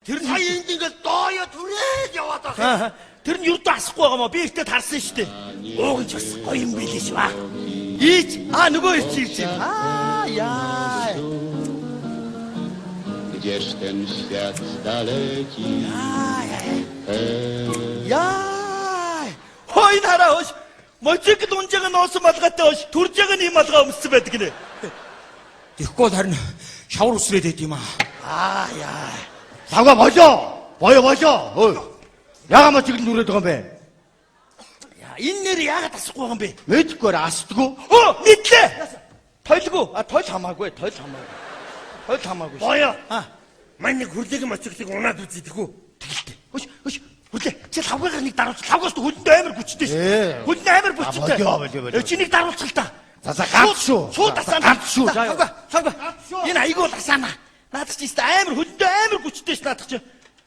Тэр нь Сая энд ингээд дооё түрээд яваад байгаа. Аа, тэр нь юрдөө асахгүй байгаа мó. Би ихтэй тарсан шүү дээ. Ууг нь ч бас гоё юм билээ шүү. Аа. Ийч аа нөгөө ирч ирж байна. Аа яа. Gdzież ten świat daleki? Hej. Яа. Хой нараа хөш. Мотоцикл унж байгаа нуусан малгайтай хөш. Төрж байгаа нь ийм малгай өмссөн байдаг нэ. Тэгэхгүй бол харин шавар үсрээд байд юм аа. Аа яа. Лавга болоо. Боё болоо. Хөөе. Яга мотоцикл нүрээд байгаа юм бэ? Яа, энэ нэр яагаад асахгүй байгаа юм бэ? Мэдхгүй асдаггүй. Өө, мэдлээ. Тойлгүй. А тойл хамаагүй, тойл хамаагүй. Тойл хамаагүй. Боё. Аа, Мань нэг хүрлээгийн мотоциклыг унаад үзье тэхүү. тэгэлтэй. Хөш, хөш. Хүлээ. Чи лавгаагаар нэг даруулж. Лавгаас хөлөнд амар хүчтэй шүү. Ээ. Хөлөнд амар хүчтэй. болио, болио, болио. Чи нэг даруулчих л та. За, за, ганц шүү. Шууд За, асаана. ганц шүү. За, Лавга, лавга. Энэ айгүй л асаана. Наадах чи өстой амар хөлөндөө амар хүчтэй ш наадах чи.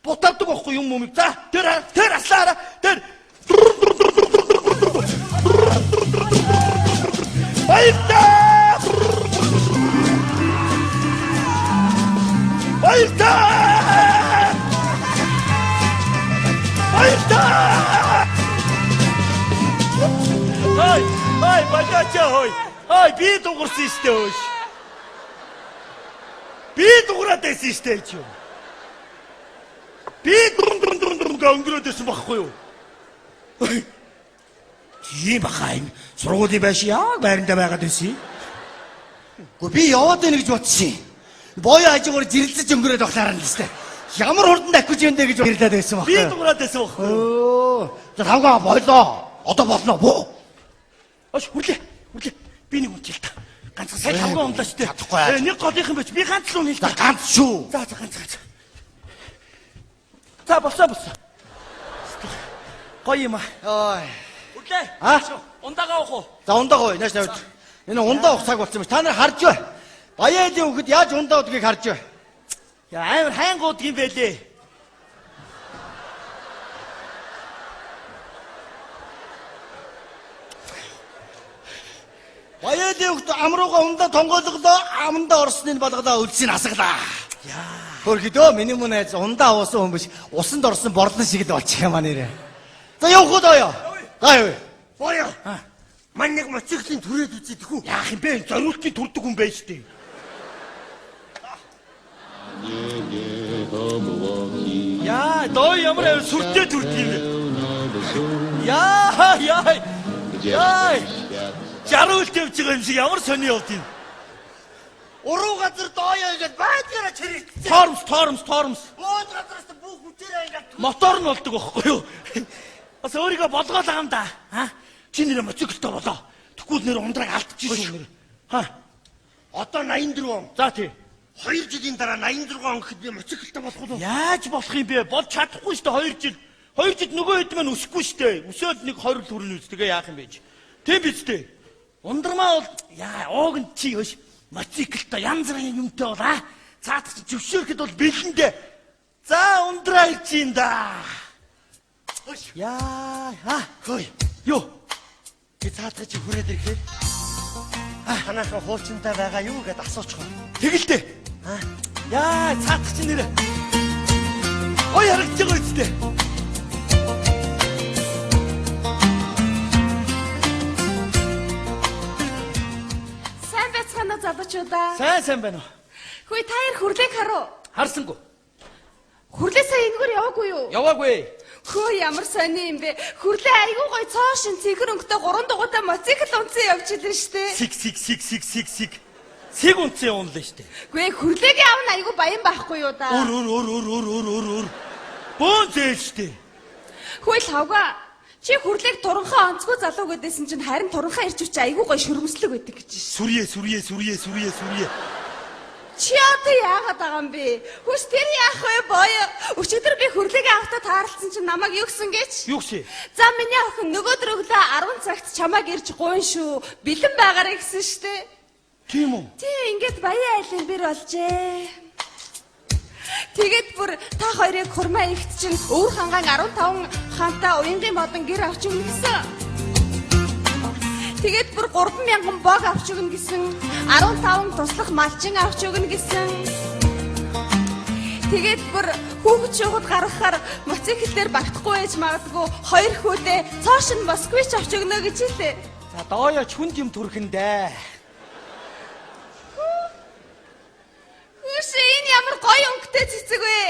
Бутаадаг байхгүй юм юм. За, тэр тэр аслаараа. Тэр. Баяртай! Баяртай! Баяртай! Ай, ай, болооч хой. Ай, би дуурсан штэ хөөш. Би дуурайд байсан штэ чи. Би дүр дүр дүр дүр гэ өнгөрөөд байсан байхгүй юу? Тийм баха юм. Сургуулийн байш яг байрандаа байгаад байсан юм. Гэхдээ би яваад байна гэж бодсон юм. Боё хажуугаар жирэлцэж өнгөрөөд явахлаар нь л тест. Ямар хурдан дахиж юм бэ гэж гэрлээд байсан Би байхгүй. дуурайд байсан байхгүй юу? Өө. За тавга болоо. Одоо болно буу. Ош хүрлээ. Хүрлээ. Би нэг үнчил та. Ганцхан сая тавган унлаа штэ. Чадахгүй яаж. Э, нэг голынхан байж би ганц л үнэ л За та. ганц шүү. За за ганц ганц. За болсон болсон. Гоё юм аа. Ой. Хүрлээ. А? Ундагаа уух уу? За ундаа гоё. Нааш тавьд. Энэ ундаа уух цаг болсон юм чи. Та нар харж бай. Баяалийн хүүхэд яаж ундаа удгийг харж бай. Яа амар хайнгууд юм бэлээ. Баяалийн хүүхэд амрууга ундаа тонгойлголоо, амандаа орсныг болголоо, өлсийг асгалаа. Яа. Хөргөдөө миний мөн найз ундаа уусан хүн биш. Усанд орсон борлон шиг л болчих юм а нэрээ. За явах уу доо. За явъя. Боё. Мань нэг мотоциклийн түрээд үзье тэхүү. Яах юм бэ? Зориултын төрдөг хүн байж тээ. Niebie obłoki Яа, доо ямар амар сүртэй төрдөг юм бэ? pełno bzu. Яа, яа. Gdzież Яа. ten świat Жаруулт явж байгаа юм шиг ямар сони явд юм. Уруу газар дооё ингээд байдгаараа чирэгдсэн. Тормс, тормс, тормс. Боод газараас бүх хүчээрээ ингээд Мотор нь болдог байхгүй юу? Бас өөрийгөө болгоол байгаа юм да. А? Чи нэр мотоциклтэй болоо. Тэгвэл нэр ундраг алдчих шүү нэр. Ха. Одоо 84 он. За тий. 2 жилийн дараа 86 он гэхэд би мотоциклтэй болох уу? Яаж болох юм бэ? Болж чадахгүй шүү дээ 2 жил. 2 жил нөгөө хэд маань өсөхгүй шүү дээ. Өсөөл нэг 20 л хүрнэ үст. Тэгээ яах юм бэ чи? Тийм биз дээ. Ундрмаа бол яа, ууг нь чи хөш мотоциклтэй янз бүрийн юмтай бол аа. Цаадах чи зөвшөөрөхөд бол бэлэн дээ. За ундраа ирж юм да. Яа, ха. Хөөе. Юу? Би цаадах чи хүрээд ирэхээр танаахан хуучинтай байгаа юу гэд асуучих. Тэгэлтэй. Яа, цаадах чи нэрэ. Ой харагдаж байгаа үсттэй. Сайн байцгаана уу залуучуудаа. Сайн сайн байна уу? Хөөе та хоёр хүрлээг харуу. Харсангүй. Хүрлээ сая энэгээр яваагүй юу? Яваагүй. Хөө ямар сони юм бэ? Хүрлээ айгүй гоё цоо шин цэнхэр өнгөтэй гурван дугуйтай мотоцикл унтсан явж илэн штэ. Сиг сиг сиг сиг сиг сиг. Сиг унтсан явна л штэ. Гүй хүрлээгийн аав нь айгүй баян байхгүй юу да? Өр өр өр өр өр өр өр өр. Бөөн зээл штэ. Хөөе лавга. Чи хүрлээг туранхаа онцгой залуу гэдээсэн чинь харин туранхаа ирч үчи айгүй гоё шөрмөслөг байдаг гэж ш. Сүрье сүрье сүрье сүрье сүрье. Чи одоо яагаад байгаа юм бэ? Хүс тэр яах вэ боё? Өчигдөр би хүрлээгийн аавтай таарлцсан чинь намайг юу гэсэн гэж? Юу гэсэн? За миний охин нөгөөдөр өглөө 10 цагт чамайг ирж гуйн шүү. Бэлэн байгаарай гэсэн штэ. Тийм үү? Тий, ингээд баян айлын бэр болжээ. Тэгээд бүр та хоёрыг хурмаа ихт чинь өвөр хангаан 15 хантай уянгийн модон гэр авч өгнө гэсэн. Тэгээд бүр 3000 бог авч өгнө гэсэн. 15 туслах малчин авч өгнө гэсэн. Тэгээд бүр хүүхэд шуухад гаргахаар мотоцикл дээр багтахгүй байж магадгүй хоёр хүүдээ цоошин Москвич авч өгнө гэж хэлээ. За дооё чүнд юм төрхөндөө. Хүүшээ энэ ямар гоё өнгөтэй цэцэг вэ?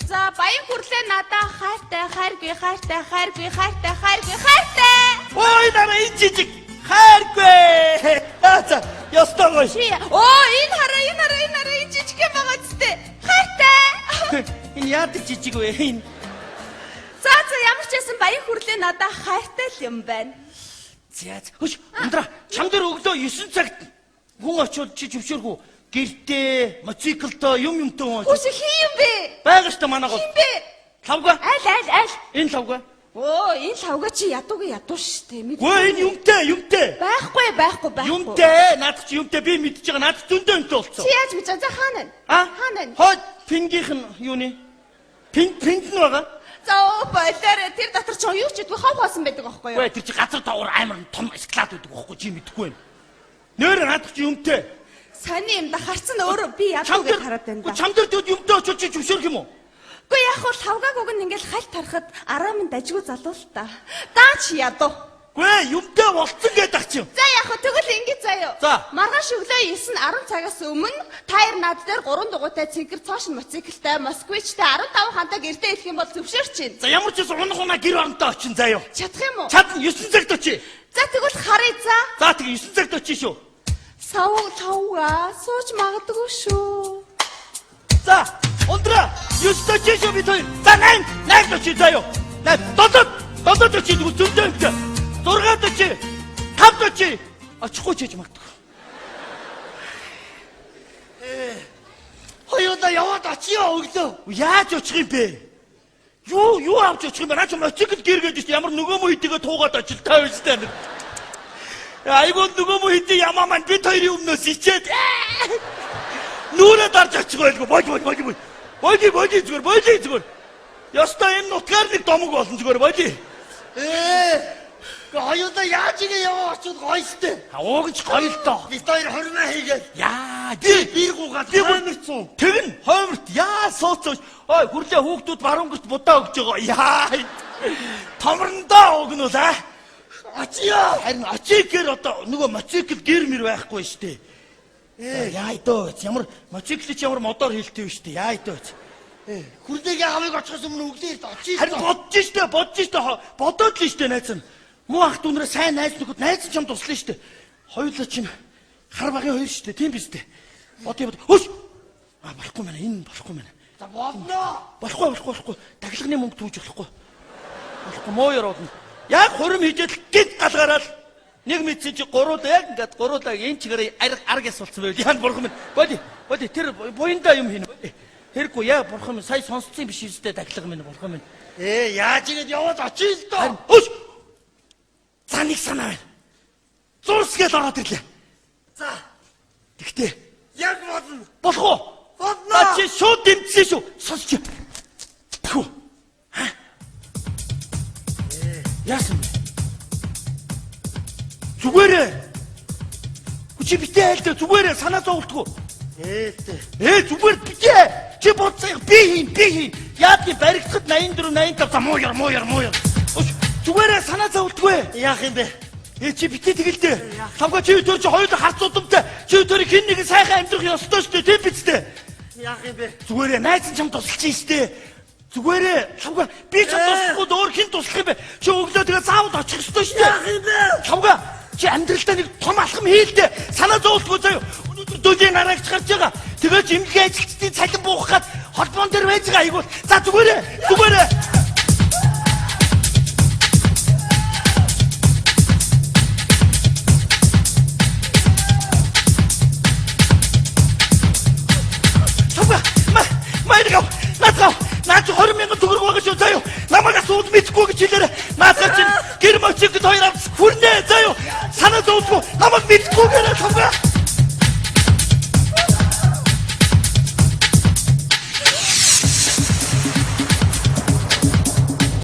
За баян хүрлээ надаа хайртай хайргүй хайртай хайргүй хайртай хайргүй хайртай. Ой дараа энэ жижиг хайргүй. За ёстой гоё. Чи оо энэ хараа энэ хараа энэ хараа энэ жижиг юм байгаа зү хайртай. Энэ яадаг жижиг вэ? Энэ За за ямар ч байсан баян хүрлээ надаа хайртай л юм байна. За хөш ундраа чам дээр өглөө 9 цагт хүн очиод чи зөвшөөрөх үү? Гэртээ, мотоциклтой юм юмтай хүн очиод. Хүүшээ хин юм бэ? Байгаа штэ манай гол. Хин бэ? Лавга. Аль аль аль. Энэ лавга. Оо энэ лавга чи ядуугийн ядуу штэ мэдгүй. Гүй энэ юмтай, юмтай. Байхгүй байхгүй байхгүй. Юмтай, наадах чи юмтай би мэдж байгаа. Наадах зөндөө юмтай болцсон. Чи яаж мэдэж байгаа? За хаана вэ? А? Хаана вэ? Хойд пингийнх нь юуны? Пинг пинд нь байгаа. За оо болоор тэр дотор ч юу ч идэггүй хов хоосон байдаг аахгүй юу? Гүй тэр чи газар доогуур амар том склад байдаг аахгүй чи мэдэхгүй юм. Нээр наадах чи юмтай. Сони юм да харцсан өөрөө би ядуу гэж хараад байна да. Чам дээр тэгвэл юмтай очиж чи зөвшөөрөх юм уу? Үгүй яг хуу лавгааг нь ингээл хальт тарахад араа минь дажгүй залуу л та. Даач ядуу. Гүй юмтай болцсон гэдэг ах чинь. За яг хуу тэгвэл ингэ заяа. За. Маргааш өглөө 9:10 цагаас өмнө та хоёр над дээр 3 дугуйтай цэнхэр цоошин мотоциклтай Москвичтэй 15 хантай гэртээ ирэх юм бол зөвшөөрч чинь. За ямар ч байсан унах унаа гэр оронтой очин заяа. Чадах юм уу? Чадна 9 цагт очие. За тэгвэл харъя за. За тэг 9 цагт очие шүү. Сав лавга сууж магадгүй шүү. За ундраа 9 очие шүү бид хоёр. За 8 8 очие заяа. 8 7 7 очие тэгвэл зөндөө юмтай. 6 очие 5 очие. Очихгүй ч хийж магадгүй. Хоёулаа яваад очиё өглөө. Яаж очих юм бэ? Юу авч очих юм бэ? Наа чи мотоцикл гэргээд шүү. Ямар нөгөө мө хэдийгээ туугаад очил та байж та нэг. Айгуу нөгөө мө хэдий ямаа маань бид хоёрын өмнөөс ичээд нүрээ дарж очих байлгүй. Болж болж болж болж. Боли боли зүгээр боли зүгээр. Ёстой энэ нутгаар нэг домог болно зүгээр боли. Хоёулаа яаж ингэ яваа очиод гоё штэ. Ууг ч гоё л доо. Бид хоёр хормоо хийгээд Яа, би бир гугаад Би хойморцсон. Тэгнь хойморт яа сууцсан. Ой хүрлээ хүүхдүүд баруун гэрт будаа өгч байгаа. Яа. Томрондоо уг нь л аа. Очиё. Харин очиг гэр одоо нөгөө мотоцикл гэр мэр байхгүй штэ. Яа дөө ямар мотоцикл чи ямар модоор хилтэй вэ штэ. Яа дөө. Хүрлээгийн авыг очихоос өмнө өглөө эрт очиё. Харин бодож штэ, бодож штэ, бодоод л штэ найз нь. Муу ах дүүнрээ сайн найз нөхөд найз нь чам туслана штэ. Хоёулаа чинь хар багын хоёр штэ, тийм биз дээ. Бодъё бод. Хөш. А болохгүй мэнэ, энэ болохгүй мэнэ. За болно. Болохгүй болохгүй болохгүй. Тахилганы мөнгө түүж болохгүй. Болохгүй муу ёроолно. Яг хурим хийжэл гинт галгараад нэг мэдсэн чи гуруулаа яг ингээд гуруулаа энэ чигээр арг арг яс болсон байвал яа бурхан минь. Боли боли тэр буяндаа юм хийнэ. Боли. Хэрэггүй яа бурхан минь сая сонсцсон биш үстэй тахилга минь бурхан минь. Яаж ингэж яваад очиё л доо. Харин хөш. За нэг санаа байна. Зурс гэж ороод ирлээ. За Тэгтээ яг болно. болох уу? Болно. За чи шууд дэмжсэн шүү. Сонсч. Тхүү. Ха? Яасан бэ? Зүгээрээ. Чи битээ айлдаа зүгээрээ санаа зовлтгүй. Ээлтэй. Зүгээр битээ. Чи бодсон би хийн, би хийн. Яад би баригдахад 84 85 за муу яр муу яр муу яр. Зүгээрээ санаа зовлтгүй. Яах юм бэ? Чи битээ тэгэлдээ. Лавга чи өдөр чи хоёул харц удамтай. Чи өдөр хэн нэгэн сайхан амьдрах ёстой шүү дээ, тийм биз дээ. Яах юм бэ? Зүгээрээ найз нь чам тусалж штэ. Зүгээрээ лавга би чам туслахгүй өөр хэн туслах юм бэ? Чи өглөө тэгээ заавал очих ёстой штэ. Яах юм бэ? Лавга чи амьдралдаа нэг том алхам хийлдэ. Санаа зовлтгүй заяа. Өнөөдөр дүүлийн гараагч гарч байгаа. Тэгээд имлэгийн ажилчдын цалин буух гад холбоон дээр байж байгаа айгуул. За зүгээрээ зүгээрээ. Лавга маяг наадгаа наад чи 20 мянган төгрөг байгаа шүү заяа. Намайг асуул мэдхгүй гэж хэлээрэ. Наадгаа чинь гэр мочиг хоёр авч хүрнэ заяа. Санаа зовлтгүй намайг мэдхгүй гэрэ лавга.